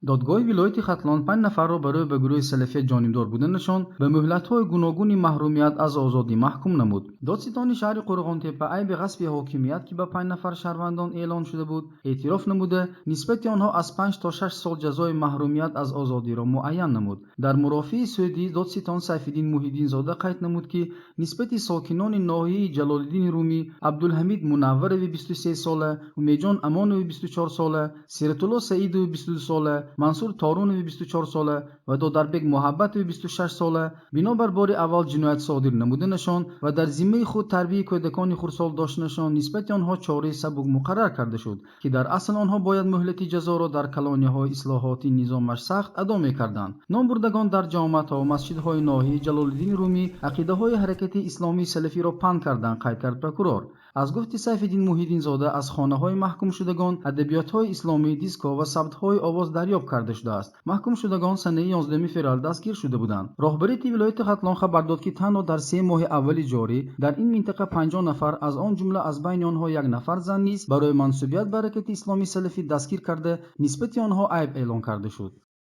Додгоҳи вилояти Хатлон панҷ нафарро барои ба гурӯҳи Салафия ҷонибдор буданашон ба муҳлатҳои гуногуни маҳрумият аз озодӣ маҳкум намуд. Додситони шаҳри Қӯрғонтеппа айби ғасби ҳокимият, ки ба панҷ нафар шаҳрвандон эълон шуда буд, эътироф намуда, нисбати онҳо аз 5 то 6 сол ҷазои маҳрумият аз озодиро муайян намуд. Дар мурофиаи судӣ додситон Сайфиддин Муҳиддинзода қайд намуд, ки нисбати сокинони ноҳияи Ҷалолиддини Румӣ Абдулҳамид Мунавварови 23 сола, Умедҷон Амонови 24 сола, Сиратулло Саидови 22 сола, Мансур Торунови 24 сола ва Додарбек Муҳаббатови 26 сола бинобар бори аввал ҷиноят содир намуданашон ва дар зиммаи худ тарбияи кӯдакони хурдсол доштанашон нисбати онҳо чораи сабук муқаррар карда шуд, ки дар асл онҳо бояд муҳлати ҷазоро дар колонияҳои ислоҳотии низомаш сахт адо мекарданд. Номбурдагон дар ҷамоатҳо ва масҷидҳои ноҳияи Ҷалолиддини Румӣ ақидаҳои ҳаракати исломии салафиро паҳн карданд, қайд кард прокурор. Аз гуфти Сайфиддин Муҳиддинзода, аз хонаҳои маҳкумшудагон адабиётҳои исломӣ, дискҳо ва сабтҳои овоз дарёфт карда шудааст. Маҳкумшудагон санаи 11 феврал дастгир шуда буданд. Роҳбарияти вилояти Хатлон хабар дод, ки танҳо дар 3 моҳи аввали ҷорӣ дар ин минтақа 50 нафар, аз он ҷумла аз байни онҳо як нафар зан низ, барои мансубият ба ҳаракати исломии салафӣ дастгир карда, нисбати онҳо айб эълон карда шуд.